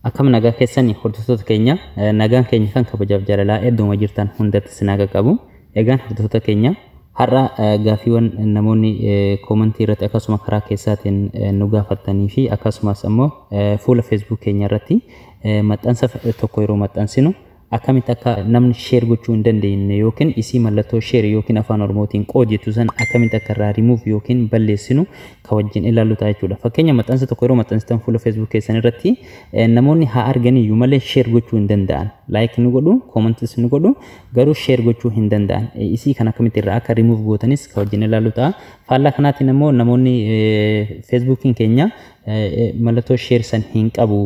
Akkam nagaa keessanii hordoftoota keenya, nagaan keenya kan kabajaaf jaalalaa iddooma jirtan hundatti isin haa qaqqabu. Egaan hordoftoota keenya, har'a gaaffiiwwan namoonni koomantii irratti akkasuma karaa keessaatiin nu gaafatanii fi akkasumas immoo fuula Facebook keenya irratti maxxansa tokko yeroo maxxansinu akkamitti akka namni share gochuu hin dandeenye yookiin isii mallattoo share yookiin afaan Oromootiin qood jettu san akkamitti akka irraa remove yookiin balleessinu ka wajjin ilaallu ta'a jechuudha. Fakkeenya, maxxansa tokko yeroo maxxansitan fuula Facebook keessan irratti namoonni haa argan iyyuu malee share gochuu hin danda'an. Like ni godhu, commentis ni godhu, garuu share gochuu hin danda'an. Isii kan akkamitti irraa akka remove gootanis ka wajjin ilaallu ta'a. Faallaa kanaatiin immoo namoonni Facebookiin keenya mallattoo share san hin qabu,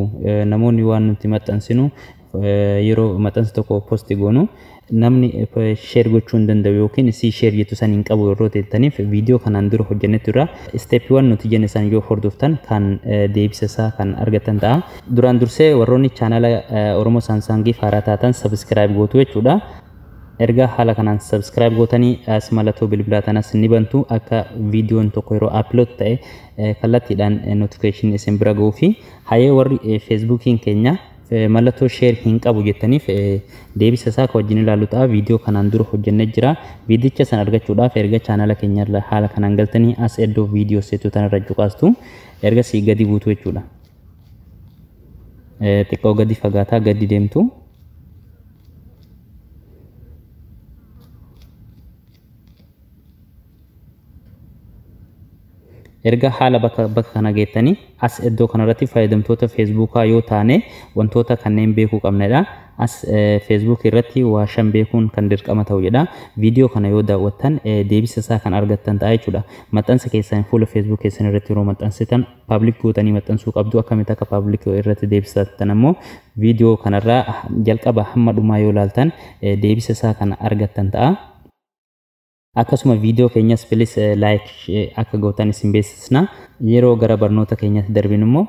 namoonni waan nuti maxxansinu yeroo maxxansa tokko post goonu namni share gochuu hin danda'u yookiin isii share jettu san hin qabu yeroo teettaniif, viidiyoo kanaan dura hojjennetu irra steppiiwwan nuti jenne san yoo hordoftan kan deebisa isaa kan argatan ta'a. Duraan dursee warroonni chaanala Oromoo Saamsaangiif haaraa taatan subscribe gootu jechuudha. Erga haala kanaan subscribe gootanii as mallattoo bilbilaa tanas ni bantu, akka viidiyoon tokko yeroo upload ta'e kallattiidhaan notification isin bira ga'uu fi hayee warri Facebookiin keenya mallattoo share hin qabu jettaniif deebisa isaa ka wajjin ilaallu ta'a. Viidiyoo kanaan dura hojjennee jira. Viidicha san argachuudhaaf erga chaanala keenya haala kanaan galtanii as iddoo viidiyoo seetu tanarra cuqaastu. Ergasii gadi buutu jechuudha. Xiqqoo gadi fagaataa gadi deemtu. Erga haala bakka kana geettanii as iddoo kanarratti fayyadamtoota Feesbuukaa yoo taane wantoota kanneen beekuu qabnedha. As Facebook irratti waa shan beekuun kan dirqama ta'u jedha. Viidiyoo kana yoo daawwattan deebisa isaa kan argattan ta'a jechuudha. Maxxansa keessan fuula Facebook keessan irratti yeroo maxxansitan public gootanii maxxansuu qabdu. Akkamitti akka public irratti deebisatan ammoo viidiyoo kanarraa jalqaba hamma dhumaa yoo ilaaltan deebisa isaa kan argattan ta'a. Akkasuma viidiyoo keenyas please like akka gootan isin beeksisna. Yeroo gara barnoota keenyatti darbinu immoo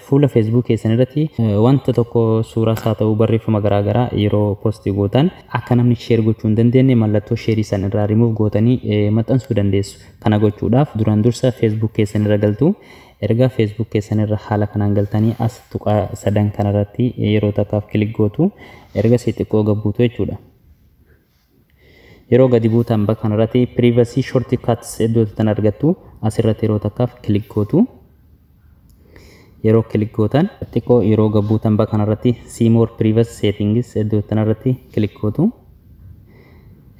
fuula Facebook keessan irratti wanta tokko, suuraas haa ta'u barreeffama garaagaraa yeroo post gootan akka namni share gochuu hin dandeenye mallattoo share san irraa remove gootanii maxxansuu dandeessu. Kana gochuudhaaf duraan dursa Facebook keessan irra galtu. Erga Facebook keessan irra haala kanaan galtanii as tuqaa sadan kanarratti yeroo takkaaf click gootu. Ergasii xiqqoo gabbuutu jechuudha. Yeroo gadi buutan bakka kanarratti privacy shortcuts iddoo tan argattu, asirratti yeroo takkaaf click gootu. Yeroo click gootan xiqqoo yeroo gabbuutan bakka kanarratti see more privacy settings iddoo tanarratti click gootu.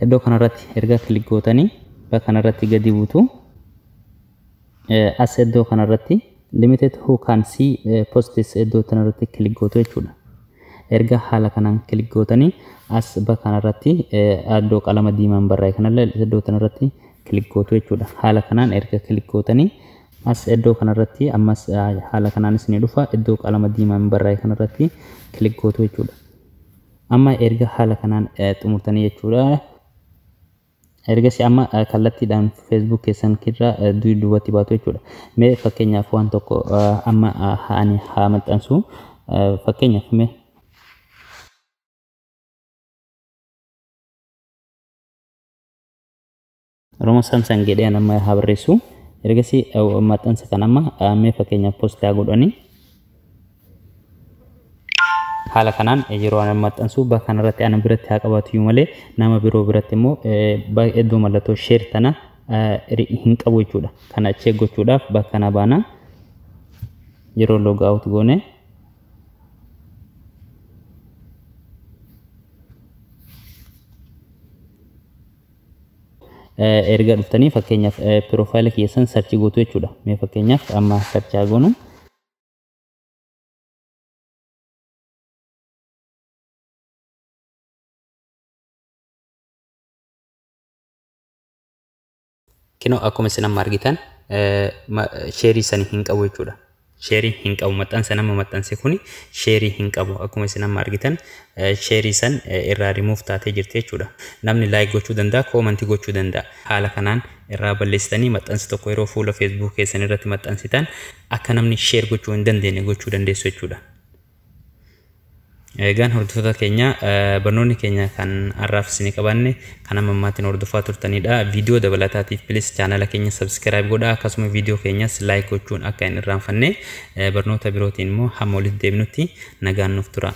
Iddoo kanarratti erga click gootanii bakka kanarratti gadi buutu. As iddoo kanarratti limit who can see posts iddoo tanarratti click gootu jechuudha. Erga haala kanaan click gootanii as bakka kanarratti iddoo qalama diimaan barraa'e kanallee iddoo kanarratti click gootu jechuudha. Haala kanaan erga click gootanii as iddoo kanarratti ammas haala kanaan isinii dhufa, iddoo qalama diimaan barraa'e kanarratti click gootu jechuudha. Amma erga haala kanaan xumurtanii jechuudha. Ergasii amma kallattiidhaan Facebook keessan irraa duubatti baatu jechuudha. Mee fakkeenyaaf waan tokko amma ani haa maxxansu. Fakkeenyaaf mee Oromoo Samsung jedhee amma haa barreessu. Ergasii maxxansa kan amma mee fakkeenyaaf post haa godhani. Haala kanaan yeroo ana maxxansu bakka kanarratti ana biratti haa qabaatu iyyuu malee nama biroo biratti immoo iddoo mallattoo share tana hin qabu jechuudha. Kana check gochuudhaaf bakka kana baana, yeroo log out goone erga dhuftanii fakkeenyaaf profile keessan search gootu jechuudha. Mee fakkeenyaaf amma search haa goonu. Kinoo akkuma isin amma argitan share sanii hin qabu jechuudha. Share hin qabu, maxxansa nama maxxanse kuni share hin qabu. Akkuma isin amma argitan share san irraa remove taatee jirti jechuudha. Namni like gochuu danda'a, comment gochuu danda'a. Haala kanaan irraa balleessitanii maxxansa tokko yeroo fuula Facebook keessan irratti maxxansitan akka namni share gochuu hin dandeenye gochuu dandeessu jechuudha. Egaan hordoftoota keenya, barnoonni keenya kan har'aaf isinii qabanne kan amma ammaatiin hordofaa turtanidha. Viidiyoo dabalataatiif please chaanala keenya subscribe godhaa, akkasuma viidiyoo keenyas like gochuun akka hin irraanfanne. Barnoota birootiin immoo hamma walitti deebinutti nagaan nuuf tura.